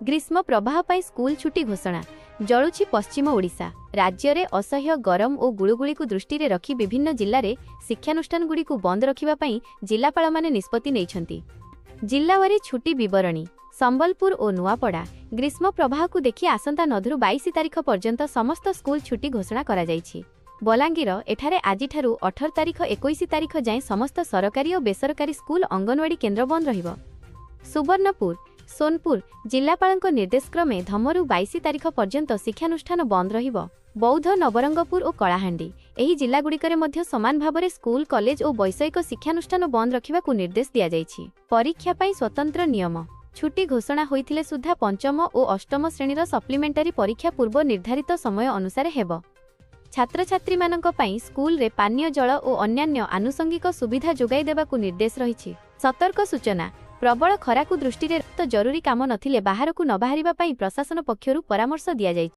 ଗ୍ରୀଷ୍ମ ପ୍ରବାହ ପାଇଁ ସ୍କୁଲ ଛୁଟି ଘୋଷଣା। ଜଳୁଛି ପଶ୍ଚିମ ଓଡ଼ିଶା। ରାଜ୍ୟରେ ଅସହ୍ୟ ଗରମ ଓ ଗୁଳୁଗୁଳିକୁ ଦୃଷ୍ଟିରେ ରଖି ବିଭିନ୍ନ ଜିଲ୍ଲାରେ ଶିକ୍ଷାନୁଷ୍ଠାନଗୁଡ଼ିକୁ ବନ୍ଦ ରଖିବା ପାଇଁ ଜିଲ୍ଲାପାଳମାନେ ନିଷ୍ପତ୍ତି ନେଇଛନ୍ତି। ଜିଲ୍ଲାୱାରୀ ଛୁଟି ବିବରଣୀ। ସମ୍ବଲପୁର ଓ ନୂଆପଡ଼ା, ଗ୍ରୀଷ୍ମ ପ୍ରବାହକୁ ଦେଖି ଆସନ୍ତା 9ରୁ 22 ତାରିଖ ପର୍ଯ୍ୟନ୍ତ ସମସ୍ତ ସ୍କୁଲ ଛୁଟି ଘୋଷଣା କରାଯାଇଛି। ବଲାଙ୍ଗୀର, ଏଠାରେ ଆଜିଠାରୁ 18 ତାରିଖ 21 ତାରିଖ ଯାଏଁ ସମସ୍ତ ସରକାରୀ ଓ ବେସରକାରୀ ସ୍କୁଲ, ଅଙ୍ଗନୱାଡି କେନ୍ଦ୍ର ବନ୍ଦ ରହିବ। ସୁବର୍ଣ୍ଣପୁର, ସୋନପୁର, ଜିଲ୍ଲାପାଳଙ୍କ ନିର୍ଦ୍ଦେଶକ୍ରମେ ଧମରୁ 22 ତାରିଖ ପର୍ଯ୍ୟନ୍ତ ଶିକ୍ଷାନୁଷ୍ଠାନ ବନ୍ଦ ରହିବ। ବୌଦ୍ଧ, ନବରଙ୍ଗପୁର ଓ କଳାହାଣ୍ଡି, ଏହି ଜିଲ୍ଲାଗୁଡ଼ିକରେ ମଧ୍ୟ ସମାନ ଭାବରେ ସ୍କୁଲ, କଲେଜ ଓ ବୈଷୟିକ ଶିକ୍ଷାନୁଷ୍ଠାନ ବନ୍ଦ ରଖିବାକୁ ନିର୍ଦ୍ଦେଶ ଦିଆଯାଇଛି। ପରୀକ୍ଷା ପାଇଁ ସ୍ୱତନ୍ତ୍ର ନିୟମ। ଛୁଟି ଘୋଷଣା ହୋଇଥିଲେ ସୁଦ୍ଧା ପଞ୍ଚମ ଓ ଅଷ୍ଟମ ଶ୍ରେଣୀର ସପ୍ଲିମେଣ୍ଟାରୀ ପରୀକ୍ଷା ପୂର୍ବ ନିର୍ଦ୍ଧାରିତ ସମୟ ଅନୁସାରେ ହେବ। ଛାତ୍ରଛାତ୍ରୀମାନଙ୍କ ପାଇଁ ସ୍କୁଲରେ ପାନୀୟ ଜଳ ଓ ଅନ୍ୟାନ୍ୟ ଆନୁଷଙ୍ଗିକ ସୁବିଧା ଯୋଗାଇ ଦେବାକୁ ନିର୍ଦ୍ଦେଶ ରହିଛି। ସତର୍କ ସୂଚନା। ପ୍ରବଳ ଖରାକୁ ଦୃଷ୍ଟିରେ ତ ଜରୁରୀ କାମ ନଥିଲେ ବାହାରକୁ ନ ବାହାରିବା ପାଇଁ ପ୍ରଶାସନ ପକ୍ଷରୁ ପରାମର୍ଶ ଦିଆଯାଇଛି।